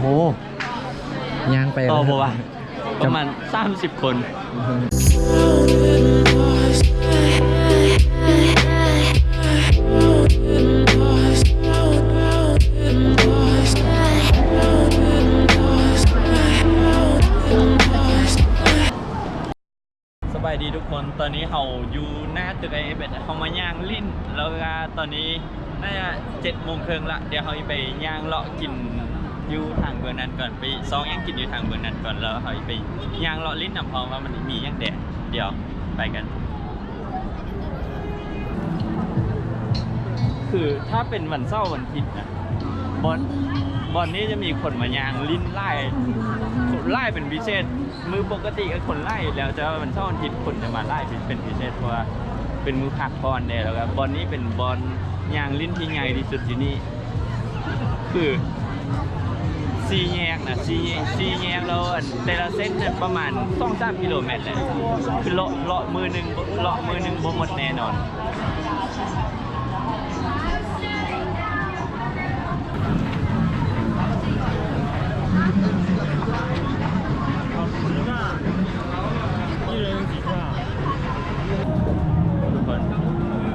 ໂອ້ ຍ່າງໄປ ຕໍ່ບໍ່ວະ? ປະມານສາມສິບຄົນ. ສະບາຍດີທຸກຄົນ, ຕອນນີ້ເຮົາຢູ່ໜ້າຕຶກ ໄອເອັຟເອັສ ເຮົາມາຍ່າງຫຼິ້ນ ແລ້ວກະຕອນນີ້ໜ້າຈະເຈັດໂມງເຄິ່ງລະ. ດຽວເຮົາຊິໄປຍ່າງເລາະກິນຢູ່ທາງເບື້ອງນັ້ນກ່ອນ, ໄປຊອກຫຍັງກິນຢູ່ທາງເບື້ອງນັ້ນກ່ອນ, ແລ້ວເຮົາຊິໄປຍ່າງເລາະຫຼິ້ນນຳ ເພາະວ່າມັນມີຫຍັງແດ່. ດຽວໄປກັນ. ຄືຖ້າເປັນວັນເສົາວັນອາທິດນະ ບ່ອນ ບ່ອນນີ້ຈະມີຄົນມາຍ່າງຫຼິ້ນຫຼາຍ ຫຼາຍເປັນພິເສດ. ມື້ປົກກະຕິກໍຄົນຫຼາຍຢູ່ແລ້ວ, ແຕ່ວ່າວັນເສົາວັນອາທິດຄົນຈະມາຫຼາຍເປັນພິເສດ ເພາະວ່າເປັນມື້ພັກຜ່ອນແດ່. ແລ້ວກໍບ່ອນນີ້ເປັນບ່ອນຍ່າງຫຼິ້ນທີ່ໃຫຍ່ທີ່ສຸດຢູ່ນີ້ ຄືສີ່ແຍກນະ ສີ່ ສີ່ແຍກ ແລ້ວອັນແຕ່ລະເສັ້ນນະປະມານສອງສາມກິໂລແມັດແຫຼະ. ຄືເລາະ ເລາະມື້ໜຶ່ງ ເລາະມື້ໜຶ່ງບໍ່ໝົດແນ່ນອນ.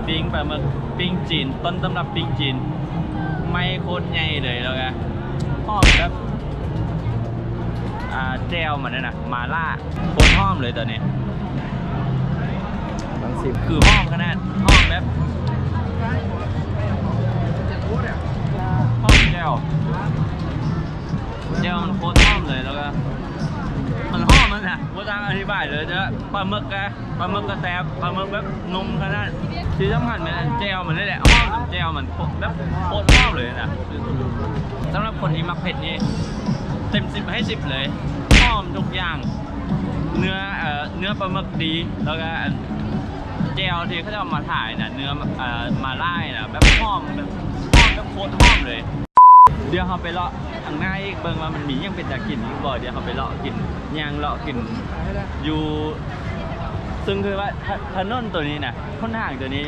ປີ້ງປາໝຶກ ປີ້ງຈີນ ຕົ້ນຕຳລັບປີ້ງຈີນ ໄມ້ໂຄດໃຫຍ່ເລີຍ. ແລ້ວກະຫອມແບບ ອ່າ ແຈ່ວມັນນັ້ນນະ ໝາລ່າ ໂຄດຫອມເລີຍຕອນນີ້. ລອງຊິມ ຄືຫອມຂະໜາດ ຫອມແບບ ຫອມແຈ່ວ ແຈ່ວມັນໂຄດຫອມເລີຍ. ແລ້ວກະມັນຫອມມັນນະ ບໍ່ຕ້ອງອະທິບາຍເລີຍ. ແຕ່ວ່າປາໝຶກກະ ປາໝຶກກະແຊບ ປາໝຶກແບບນຸ່ມຂະໜາດ. ທີ່ສຳຄັນແມ່ນອັນແຈ່ວມັນນີ້ແຫຼະ ຫອມນຳແຈ່ວມັນ ແບບໂຄດຫອມເລີຍນະ. ສຳລັບຄົນທີ່ມັກເຜັດນີ້ ເຕັມສິບໃຫ້ສິບເລີຍ ຫອມທຸກຢ່າງ. ເນື້ອ ເອີ ເນື້ອປາໝຶກດີ ແລ້ວກະອັນແຈ່ວທີ່ເຂົາເຈົ້າເອົາມາທານະ ເນື້ອ ເອີ ໝາລ່ານະ ແບບຫອມ ແບບຫອມ ແບບໂຄດຫອມເລີຍ. ດຽວເຮົາໄປເລາະທາງໜ້າອີກ ເບິ່ງວ່າມັນມີຫຍັງເປັນຕາກິນອີກບໍ່. ດຽວເຮົາໄປເລາະກິນ ຍ່າງເລາະກິນຢູ່ ເຊິ່ງຄືວ່າ ຖະ ຖະໜົນໂຕນີ້ນະ ຫົນທາງໂຕນີ້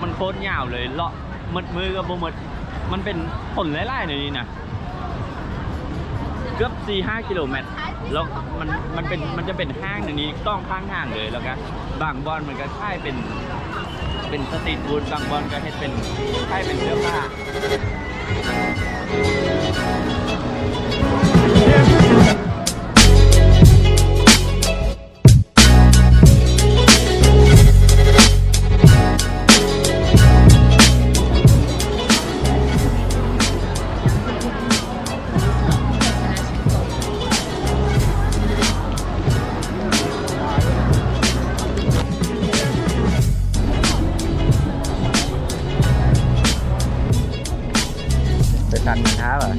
ມັນໂຄດຍາວເລີຍ ເລາະໝົດມື້ກໍບໍ່ໝົດ. ມັນເປັນຄົນຫຼາຍໆ ໃນນີ້ນະ ເກືອບສີ່ຫ້າກິໂລແມັດ. ແລ້ວມັນ ມັນເປັນ ມັນຈະເປັນຫ້າງໃນນີ້ ສອງຂ້າງທາງເລີຍ. ແລ້ວກະບາງບ່ອນມັນກະຂາຍເປັນ ເປັນສະຕຣີດຟູດ ບາງບ່ອນກະເຮັດເປັນ ຂາຍເປັນເສື້ອຜ້າ. ໄປຕັນທາງຫວາ?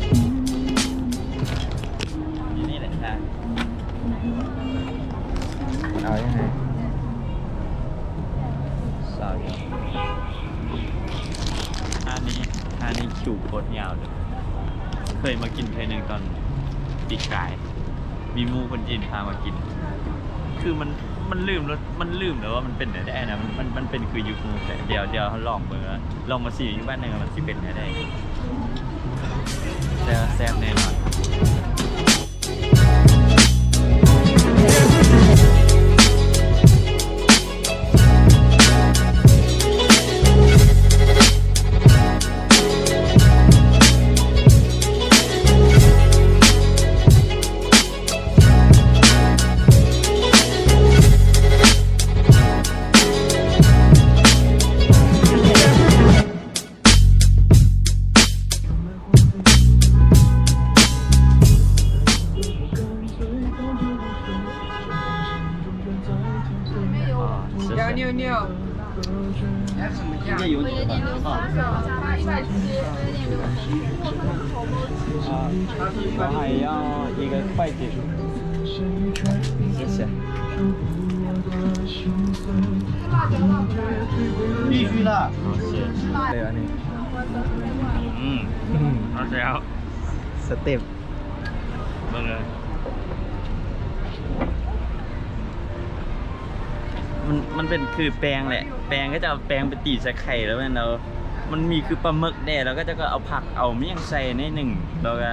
ຢູ່ນີ້ແຫຼະທາງ. ເອົາຍັງໄງ? ຊາວດຽວ. ຮ້ານນີ້ ຮ້ານນີ້ຄິວໂຄດຍາວເລີຍ. ເຄີຍມາກິນເທື່ອໜຶ່ງຕອນປີກາຍ ມີໝູ່ຄົນຈີນພາມາກິນ. ຄືມັນ ມັນລືມແລ້ວ ມັນລືມແລ້ວວ່າມັນເປັນແນວໃດນະ. ມັນ ມັນ ມັນເປັນຄືຢູ່ ດຽວ ດຽວເຮົາລອງເບິ່ງ ລອງມາຊີມຢູ່ບ້ານເຮົາວ່າມັນຊິເປັນແນວໃດ. ແຕ່ວ່າແຊບແນ່ນອນ. 我还要一个筷子。谢谢。必须的。好，谢谢。对啊，你。嗯，嗯。好吃啊。สเต็ป ເບິ່ງເລີຍ ມັນ ມັນເປັນຄືແປ້ງແຫຼະ ແປ້ງ ເຂົາເຈົ້າເອົາແປ້ງໄປຕີໃສ່ໄຂ່ ແລ້ວແມ່ນ ແລ້ວມັນມີຄືປາໝຶກແດ່ ແລ້ວເຂົາເຈົ້າກໍເອົາຜັກ ເອົາຫຍັງໃສ່ໜ້ອຍໜຶ່ງ ແລ້ວກໍ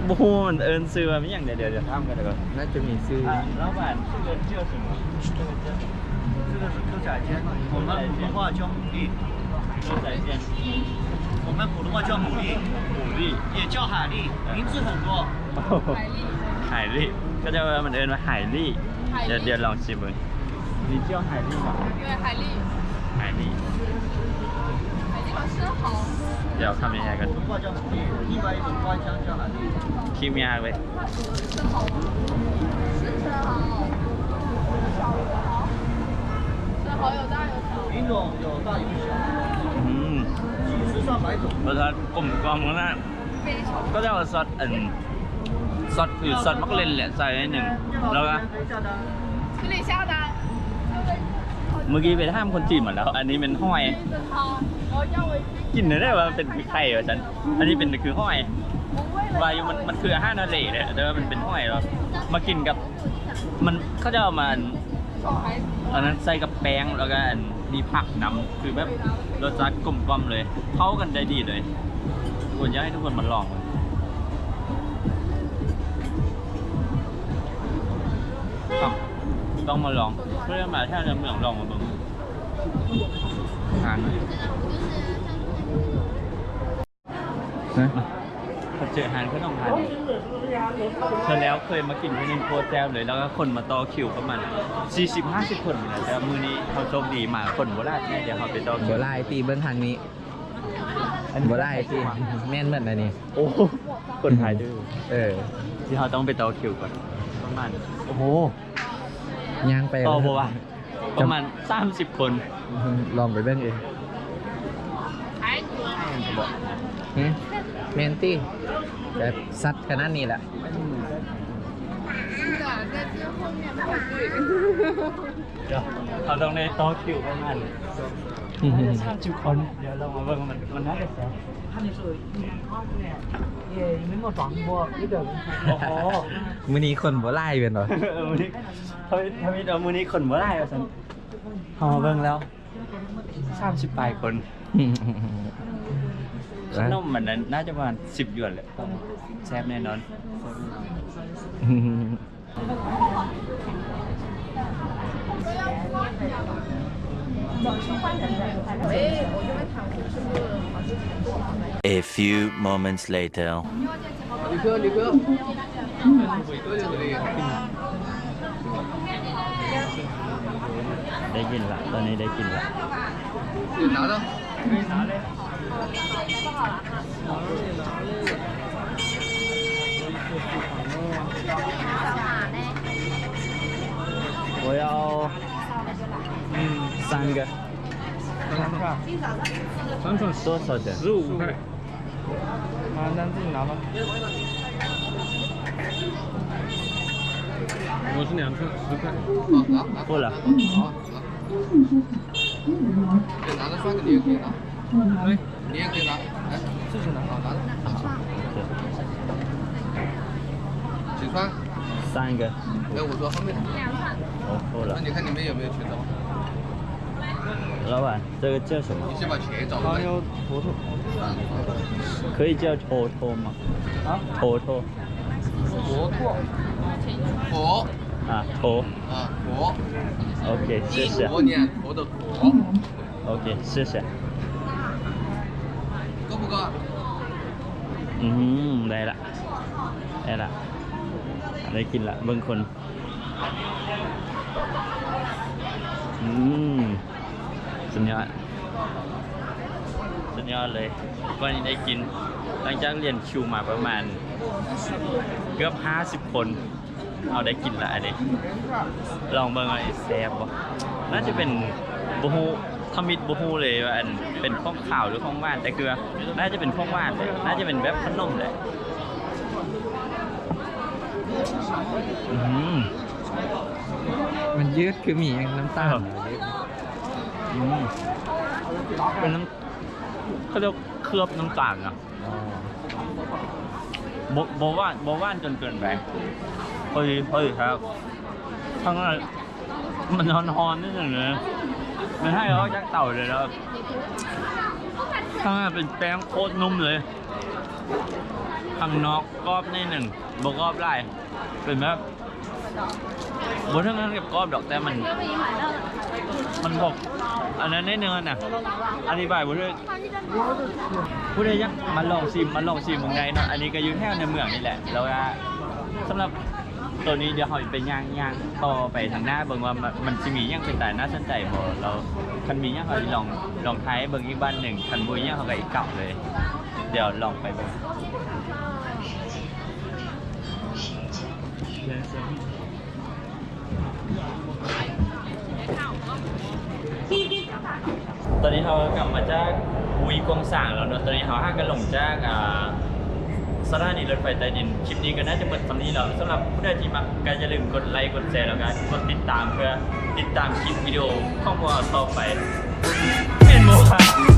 ບໍ່ຮູ້ມັນເອີ້ນຊື່ວ່າມີຫຍັງເດ ດຽວ ດຽວຖາມກັນກ່ອນ. ໜ້າຈະມີຊື່ ລາວວ່າຊື່ເອີ້ນເຈົ້າຊື່ຫຍັງ? 这个是猪脚尖，我们普通话叫牡蛎。猪脚尖。我们普通话叫牡蛎，牡蛎。也叫海蛎，名字很多。海蛎。 ເຂົາເຈົ້າວ່າມັນເອີ້ນວ່າຫາຍລີ້. ຫາຍລີ້ ດຽວ ດຽວລອງຊິມເບິ່ງ. 你叫海蛎吗？对，海蛎。海蛎。海蛎好吃，好。 ດຽວຄຳໃຫຍ່ໆກ່ອນ. ຄຳໃຫຍ່ໆເວີຍ. 吃好吗？吃很好，吃很好，有大有小。品种有大有小。 ອືມ 几十上百种。 ລົດຊາດກົມກ່ອມຂະໜາດ. ເຂົາເຈົ້າເອົາຊອດ ອັນ ຊອດ ຄືຊອດໝາກເລັ່ນແຫຼະ ໃສ່ໜ້ອຍໜຶ່ງ ແລ້ວກໍ ມື້ກີ້ໄປຖາມຄົນຈີນມາແລ້ວ ອັນນີ້ແມ່ນຫອຍ. ກິນໄດ້ວ່າເປັນຄືໄຂ່ວ່າຊັ້ນ ອັນນີ້ເປັນຄືຫອຍ. ວ່າຢູ່ມັນ ມັນຄືອາຫານທະເລແຫຼະ ແຕ່ວ່າມັນເປັນຫອຍເນາະ ມາກິນກັບ ມັນ ເຂົາເຈົ້າເອົາມາ ອັນ ອັນນັ້ນໃສ່ກັບແປ້ງ ແລ້ວກໍ ອັນ ມີຜັກນຳ ຄືແບບລົດຊາດກົມກ່ອມເລີຍ ເຂົ້າກັນໄດ້ດີເລີຍ. ທຸກຄົນ ຢາກໃຫ້ທຸກຄົນມາລອງເບິ່ງ. ຕ້ອງ ຕ້ອງມາລອງ ເພື່ອມາແຖວເມືອງ ລອງມາເບິ່ງ. ອາຫານ ຮະ ເຂົາເຈີຮ້ານຂະໜົມຮ້ານນີ້ ເທື່ອແລ້ວເຄີຍມາກິນເທື່ອໜຶ່ງ ໂຄດແຊບເລີຍ ແລ້ວກໍຄົນມາຕໍ່ຄິວປະມານສີ່ສິບຫ້າສິບຄົນນີ້ແຫຼະ ແຕ່ມື້ນີ້ເຮົາໂຊກດີມາ ຄົນບໍ່ຫຼາຍ ດຽວເຮົາໄປຕໍ່ຄິວ. ບໍ່ຫຼາຍຕິ ເບິ່ງທາງນີ້ ອັນນີ້ບໍ່ຫຼາຍຕິ ແມ່ນໝົດແລ້ວນີ້. ໂອ້ ຄົນໄທເດີ. ເອີ ທີ່ເຮົາຕ້ອງໄປຕໍ່ຄິວກ່ອນ ປະມານ ໂອ້ໂຫ ຍ່າງໄປຕໍ່ບໍ່ວ່າ ປະມານສາມສິບຄົນ. ລອງໄປເບິ່ງເອງ. ຫຶ ແມ່ນຕິ ແບບຊັດຂະໜາດນີ້ລະ. ດຽວ ເຮົາຕ້ອງໄດ້ຕໍ່ຄິວປະມານ ອືມ ສາມສິບຄົນ. ດຽວລອງມາເບິ່ງ ມັນ ມັນໜ້າຈະແຊບ. ໂອ້ໂຫ ມື້ນີ້ຄົນບໍ່ຫຼາຍແມ່ນບໍ່? ມື້ນີ້ ທຳອິດ ທຳອິດ ເອົາ ມື້ນີ້ຄົນບໍ່ຫຼາຍວ່າຊັ້ນ. ເຮົາມາເບິ່ງແລ້ວ ສາມສິບປາຍຄົນ. ຂະໜົມມັນນັ້ນໜ້າຈະປະມານສິບຢວນແຫຼະ ແຊບແນ່ນອນ. A few moments later. ໄດ້ກິນລະ ຕອນນີ້ໄດ້ກິນລະ. 我要三个。多少钱？十五块。 啊，那自己拿吧。我是两串，十块。好，拿，拿。付了。好，好。对，拿着算个，你也可以拿。对，你也可以拿。来，自己拿。好，拿着。啊，谢谢。几串？三个。哎，我说后面。我付了。那你看里面有没有茄子吗？老板，这个叫什么？你先把茄子找过来。糖油土豆。可以叫土豆吗？ 啊？土豆。土豆。土。啊，土。啊，土。OK，谢谢。一国两头的国。OK，谢谢。够不够啊？ ອືມ ໄດ້ລະ ໄດ້ລະ ໄດ້ກິນລະ ເບິ່ງຄົນ. ອືມ ສຸດຍອດ ສຸດຍອດເລີຍ ກວ່ານີ້ໄດ້ກິນ ຫຼັງຈາກລຽນຄິວມາປະມານເກືອບຫ້າສິບຄົນ ເຮົາໄດ້ກິນລະອັນນີ້ ລອງເບິ່ງວ່າແຊບບໍ່ ໜ້າຈະເປັນ ບໍ່ຮູ້ ທຳອິດບໍ່ຮູ້ເລີຍວ່າອັນເປັນຂອງຄາວຫຼືຂອງຫວານ ແຕ່ຄືວ່າໜ້າຈະເປັນຂອງຫວານແຫຼະ ໜ້າຈະເປັນແບບຂະໜົມແຫຼະ. ອືມ ມັນຍືດຄືໝີ່ ນ້ຳຕານ ເອີ ອືມ ເປັນນ້ຳ ເຂົາເອີ້ນເຄືອບນ້ຳຕານນະ. ອໍ ບໍ່ ບໍ່ຫວານ ບໍ່ຫວານຈົນເກີນໄປ ພໍດີ ພໍດີແທ້ ທາງນັ້ນ ມັນຮ້ອນໆ ນິດໜຶ່ງເລີຍ ມັນໃຫ້ອອກຈາກເຕົາເລີຍ ແລ້ວຂ້າງໃນເປັນແປ້ງໂຄດນຸ້ມເລີຍ. ຂ້າງນອກກອບໜ້ອຍໜຶ່ງ ບໍ່ກອບຫຼາຍ ເປັນແບບ ບໍ່ເຖິງກັນກັບກອບດອກ ແຕ່ມັນ ມັນບໍ່ ອັນນັ້ນໜ້ອຍໜຶ່ງຫັ້ນນະ ອະທິບາຍບໍ່ຖືກ. ຜູ້ໃດຢາກມາລອງຊີມ ມາລອງຊີມເບິ່ງໄດ້ເນາະ ອັນນີ້ກໍຢູ່ແຖວໃນເມືອງນີ້ແຫຼະ. ແລ້ວກໍສຳລັບໂຕນີ້ ດຽວເຮົາໄປຍ່າງ ຍ່າງຕໍ່ໄປທາງໜ້າເບິ່ງວ່າ ມັນ ມັນຊິມີຫຍັງເປັນຕາໜ້າສົນໃຈບໍ່. ແລ້ວຄັນມີຫຍັງ ເຮົາຊິລອງ ລອງຖ່າຍໃຫ້ເບິ່ງອີກບ້ານໜຶ່ງ ຄັນບໍ່ມີຫຍັງ ເຮົາກໍຊິກັບເລີຍ. ດຽວລອງໄປເບິ່ງ. ຕອນນີ້ເຮົາກັບມາຈາກຫຸຍກວາງສາງແລ້ວເນາະ. ຕອນນີ້ເຮົາຫາກໍລົງຈາກ ອ່າ ສະຖານີລົດໄຟໃຕ້ດິນ. ຄລິບນີ້ກໍໜ້າຈະໝົດສ່ຳນີ້ແລ້ວ. ສຳລັບຜູ້ໃດທີ່ມັກ ກໍຢ່າລືມກົດໄລກ໌ ກົດແຊ ແລ້ວກໍກົດຕິດຕາມ ເພື່ອຕິດຕາມຄລິບວິດີໂອຂອງພວກເຮົາຕໍ່ໄປ. ແມ່ນບໍ່ວະ?